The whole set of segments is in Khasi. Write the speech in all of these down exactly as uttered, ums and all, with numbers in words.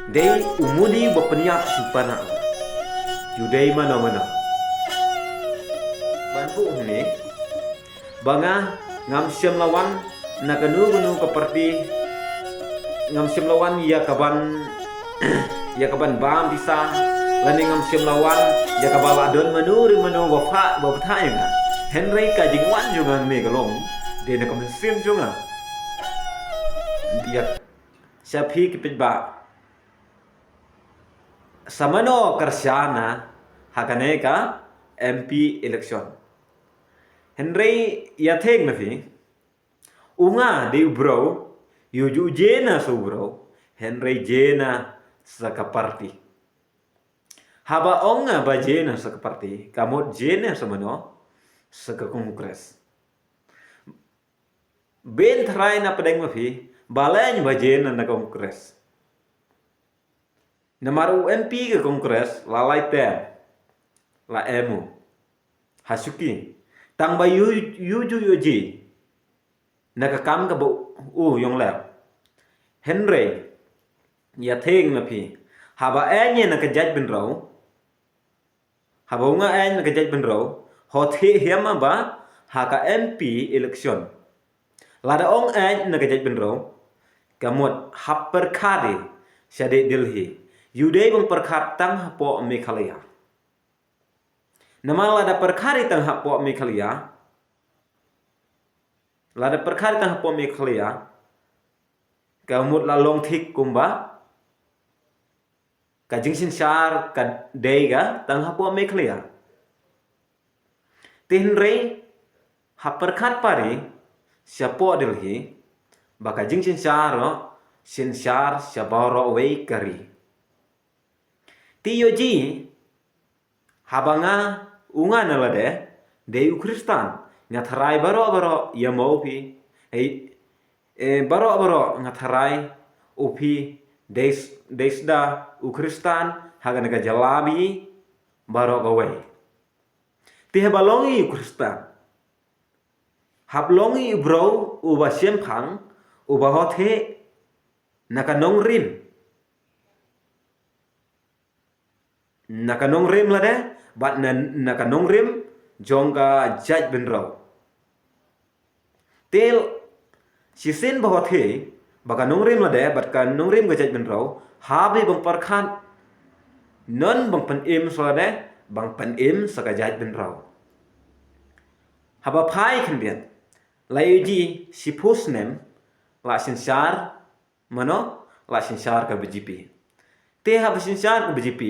Dei u mudi ba pynïap sympan ha. Ju dei mano mano. Ban buh hangne ba nga ngam shym la wan na kano kano ka parti, ngam shym la wan ïa ka ban ïa ka ban bam pisa, lane ngam shym la wan ïa ka ba la don mano re mano ba pha ba pha ïa nga. Hynrei ka jingwan jong nga hangne ka long dei na ka mynsiem jong nga. Ïa sha phi ki paidbah. Sa mano kyrshan na ha kane ka M P election. Hynrei ïa theng na phi, u nga dei u bro, ïa u ju jena sa u bro, hynrei jena sa ka parti. Haba ong nga ba jena sa ka parti, ka mut jena sa mano, sa ka Congress. Bin trai na pdeng ma phi, baleng ba jena na Congress. Namar u M P ka Congress la lai term. La emu. Ha shuki. Tang ba ïa u ju ïoh ji. Na ka kam ka ba u ïong leh. Hynrei. Ïa theng na phi. Haba eng ïa na ka jaitbynriew. Haba u nga eng na ka jaitbynriew. Hot hi hiam ba. Ha ka M P election. Lada ong eng na ka jaitbynriew. Ka mut hap pyrkhat sha dei Delhi. Ïa u dei bang pyrkhat tang hapoh Meghalaya. Namar lada pyrkhat tang hapoh Meghalaya. Lada pyrkhat tang hapoh Meghalaya. Ka mut la long thik kumba. Ka jingsynshar ka dei ka tang hapoh Meghalaya. Te hynrei hap pyrkhat pari shapoh Delhi ba ka jingsynshar ro synshar sha baroh wei ka ri. Te ïoh ji haba nga u nga na lade dei u Khristan nga tharai baroh baroh ïa mo u phi. Hei, eh, baroh baroh nga tharai u phi dei s- dei sda u Khristan ha kane ka jylla baroh kawei. Te haba long i u Khristan hap long i u bro uba shemphang uba hot hi na ka nongrim. Na ka nongrim lade bad na, na ka nongrim jong ka jaitbynriew. Te shisien ba hot hi ba ka nongrim lade bad ka nongrim ka jaitbynriew hap hi bang pyrkhat non bang pynim sa lade bang pynim sa ka jaitbynriew. Haba phai khyndiat la ïoh ji shiphew snem la synshar mano la synshar ka B J P. Te haba synshar ka B J P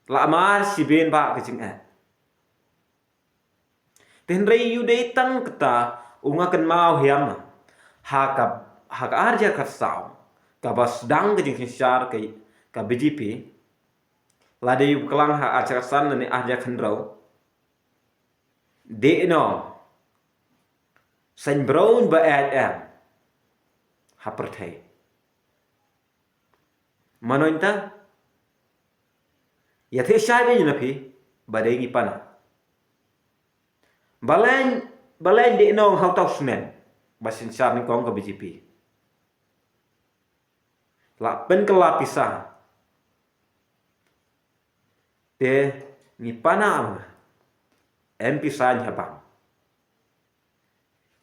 la mar shibun ba ka jingeh. Te hynrei ïa u dei tang kata u nga kynmaw hiam ha ka ha ka arja ka saw kaba sdang ka jingsynshar ka ka B J P. La dei u klang ha arja ka san ne arja ka hynriew. Dei no Saint Brown ba eh eh ha pyrthei. Mano ita ïa the shai bini na phi ba dei ngi pana. Baleng baleng dei nong hau tau snem ba synshar nyngkong ka B J P. La pynkylla pisa. Te ngi pana am em pisa ngi habang.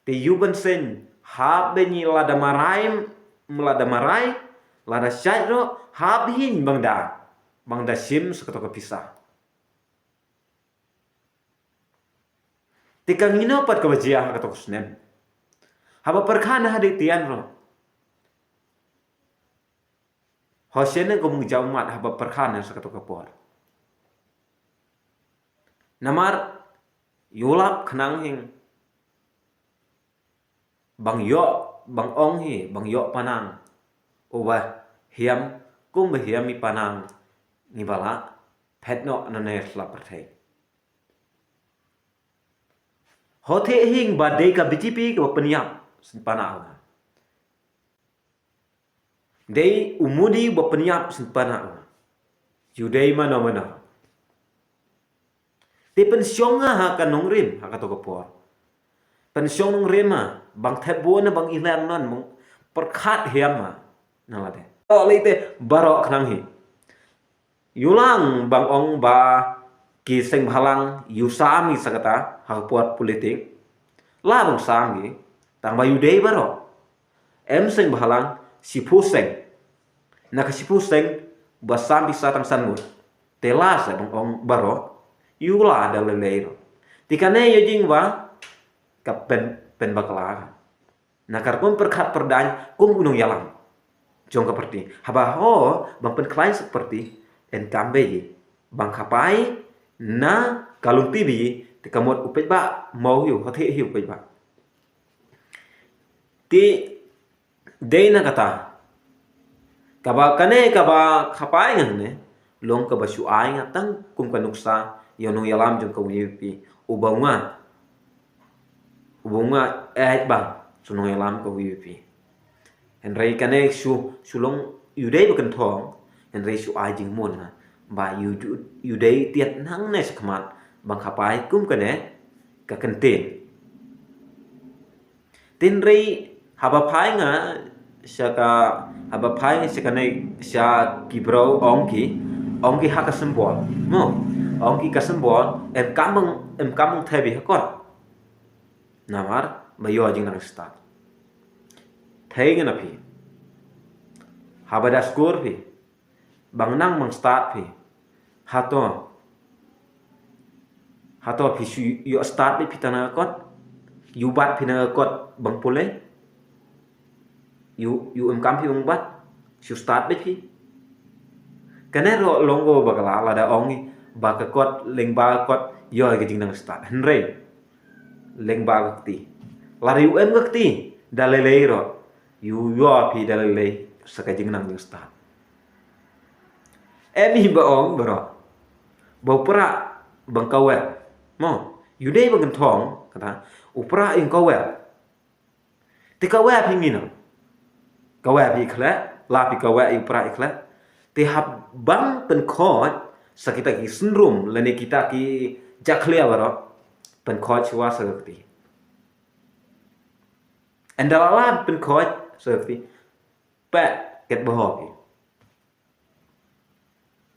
Te yu ban seng hap de ngi lada marai, lada marai, lada shait ro hap hin bang da, bang da shim sa kato ka pisa. Te ka ngino pat ka bajia ha kato ka snem. Haba pyrkhat na hadit tian ro. Hosene ko mung jaumat haba pyrkhat na sa kato ka por. Namar yulap khnang hing. Bang ïoh bang ong hi bang ïoh panang. Uba hiam kum ba hiam i panang ngi bala phet noh na ne slap pyrthei. Hote hing ba dei ka B J P ka ba pynïap syn pana nga. Dei u Modi ba pynïap syn pana nga. Yu dei mano mano. Te pynshong nga ha ka nongrim ha kato ka por. Pynshong nongrim ma bang thep bo na bang ilan non bang pyrkhat hiam ma. Na lade. Oh, lei te baroh khnang hi. Ïu lang ban ong ba ki seng bhalang ïu sam hi sa kata ha ka por politik. La ban sam hi. Tang ba ïu dei baroh. Em seng bhalang shiphew seng. Na ka shiphew seng ba sam pisa tang san ngut. Te la sa ban ong baroh. Ïu la da lei lei ruh. Te kane ïa jing ba ka pyn, pynbakla. Na ka rukom pyrkhat pyrdaiñ kum u nongïalam jong ka parti. Haba ho ban pynkhlaiñ sa ka parti, yn kam beit hi ban khapai na ka lynti beit hi, te ka mut u paidbah mo hi u, hot hi hi u paidbah. Te dei na kata. Kaba kane kaba khapai ngan ne, long kaba shu ai nga tang kum ka nuksa ïa u nongïalam jong ka VPP. Uba nga. Uba nga eh bang shu nongïalam ka VPP. Hynrei kane shu, shu long ïu dei ba kynthong, hynrei shu ai jingmut nga ba ïu, ïu dei tiat nangne shakhmat ban khapai kum kane ka kyntien. Hynrei haba phai nga sha ka, haba phai sha kane sha ki briew ong ki, ong ki ha ka symbol. Mo, ong ki ka symbol, em kam bang, em kam bang thep beit ha kot. Namar ba ïoh jingnang stad. Thei nga na phi. Haba da skur phi. Bang nang bang stad phi. Hato. Hato phi shu ïoh stad beit phi tang na kot. Ïu bat phi na kot bang pule. Ïu, ïu em kam phi bang bat. Shu stad beit phi. Kane ruh long ko bakla lada ong i ba ka kot, lyngba ka kot ïoh ka jingnang stad. Hynrei lyngba ka kti. Lada ïu em ka kti da lei lei ruh. Ïu ïoh phi da lei lei sa ka jingnang jingstad. Em hi ba ong baroh. Ba u prah bang kaweh. Mo, ïu dei ba kynthong, kata, u prah ïa u kaweh. Te kaweh phi ngi nang. Kaweh phi khleh, la phi kaweh ïa u prah ïa khleh. Te hap bang pynkhoit sa kita ki syndrome lane kita ki jakhlia baroh. Pynkhoit shuwa sa ka kti. Ynda la la pynkhoit sa ka kti. Pek ket ba hok.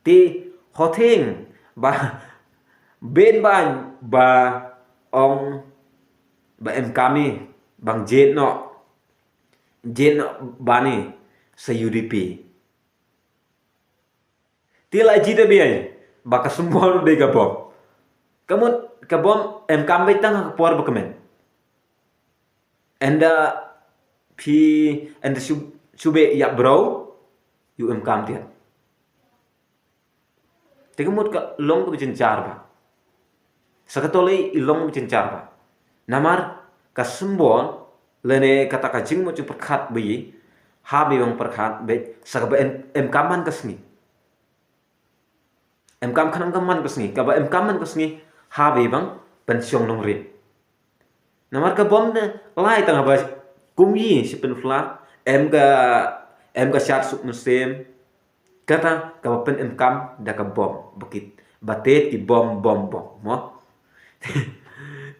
Te hoteng ba ben ban ba ong ba em kami bang jet no, jet no bani sa UDP. Te la jit biang ba ka symbol dei ka bom. Ka mut ka bom em kam beit tang ha ka por ba kmen. Ynda phi, ynda shu, shu beh ïa briew, ïu em kam tiat. Te ka mut ka long kaba jynjar ba. Sa ka tolei i long kaba jynjar ba. Namar ka symbol lane kata ka jingmut jingpyrkhat ba i, ha ba i bang pyrkhat beit sa kaba em, em kam man ka sngi. Em kam khnang ka man ka sngi, kaba em kam man ka sngi, ha ba i bang pynshong nongrim. Namar ka bom ne lai tang haba kum i shi pynphla, em ka, em ka shad suk mynsiem. Kata kaba pynemkam da ka bom, ba ki, ba tet ki bom, bom, bom, mo.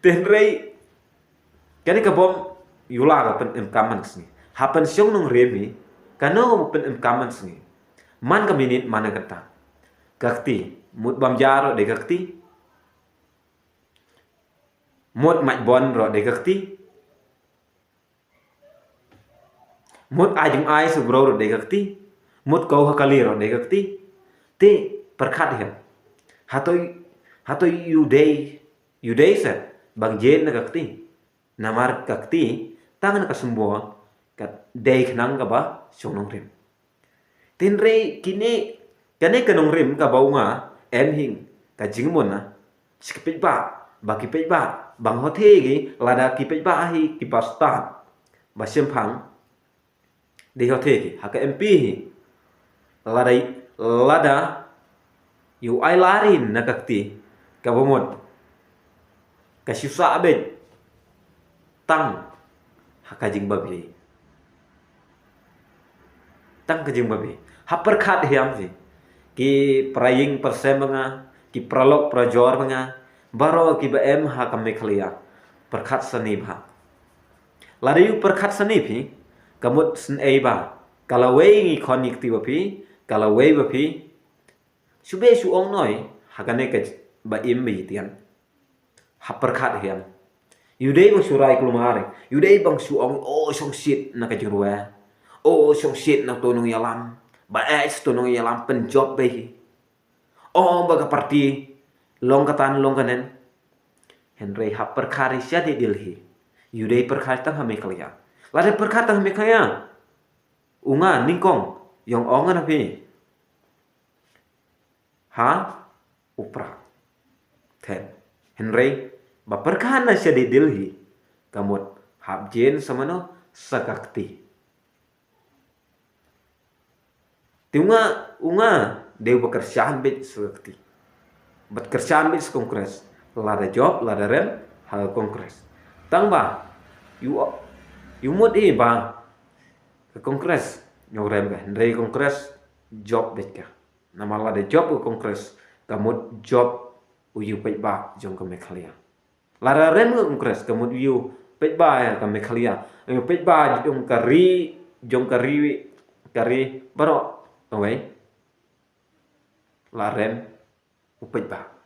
Te hynrei kane ka bom ïu la ka pynemkam man ka sngi. Ha pynshong nongrim hi, kano ka pynemkam man ka sngi. Man ka minit, man ka kynta. Ka kti, mut bam ja ruh dei ka kti. Mut mait bom ruh dei ka kti. Mut ai jong ai sha u briew ruh dei ka kti. Mut khaw ha kali ruh dei ka kti. Te pyrkhat hi. Hato, hato ïu dei, ïu dei sa bang jen na ka kti. Namar ka kti tang na ka symbol ka dei khnang kaba shong nongrim. Te hynrei kine, kane ka nongrim kaba u nga em hi ka jingmut na sha ki paidbah, ba ki paidbah bang hothe ki, lada ki paidbah hi kiba stad ba shemphang, dei hothe ki ha ka MP hi. Lada, lada ïu ai lari na ka kti kaba mut ka shu sah beit tang ha ka jingbabe. Tang ka jingbabe. Ha pyrkhat hiam si. Ki para ïing para sem ba nga, ki para lok para jor ba nga, baroh kiba em ha ka Meghalaya. Pyrkhat sani bha. Lada ïu pyrkhat sani phi, ka mut sngewbha. Ka lawei ngi khon ngi kti ba phi, ka lawei ba phi. Shu be shu ong noh, ha kane ka ba im ba itian. Hap pyrkhat hiam. Ïa u dei bang shu rai kulmar. Ïa u dei bang shu ong, oh, shong shit na ka jingrwai. Oh, shong shit na to nongïalam. Ba eh to nongïalam pynjop ba hi. Oh, ba ka party long katan long kanen. Hynrei hap pyrkhat ïa sha dei Delhi. Ïa u dei pyrkhat tang ha Meghalaya. Lada pyrkhat tang ha Meghalaya. U nga nyngkong, ïong ong na phi. Ha u pra. Then, hynrei ba pyrkhat na sha dei Delhi. Ka mut hap jin sa mano, sa ka kti. Te u nga, u nga dei ba kyrshan beit sa ka kti. Bad kyrshan beit sa Congress. Lada jop, lada rem ha Congress. Tang ba ïa u, ïa u mut i ba ka Congress ñiewrem ka, hynrei Congress jop beit ka. Namar lada jop ka Congress, ka mut jop u ïa u paidbah jong ka Meghalaya. Lada rem ka Congress, ka mut u ïa u paidbah ïa ka Meghalaya. U ïa u paidbah jong ka ri, jong ka ri, ka ri baroh kawei. La rem u paidbah.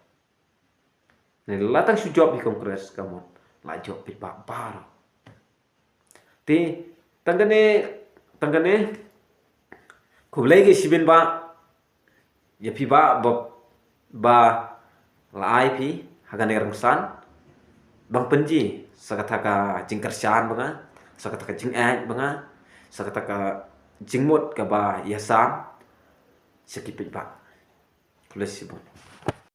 Ngi la tang shu jop hi Congress ka mut la jop paidbah baroh. Te tang kane, tang kane. Khublei ki shibin ba ïa phi ba, ba, ba la ai phi ha kane ka rynsan. Ban pynji sa kata ka jingkyrshan ba nga, sa kata ka jingeh ba nga, sa kata ka jingmut kaba ïasam sha ki paidbah. Khublei shibun.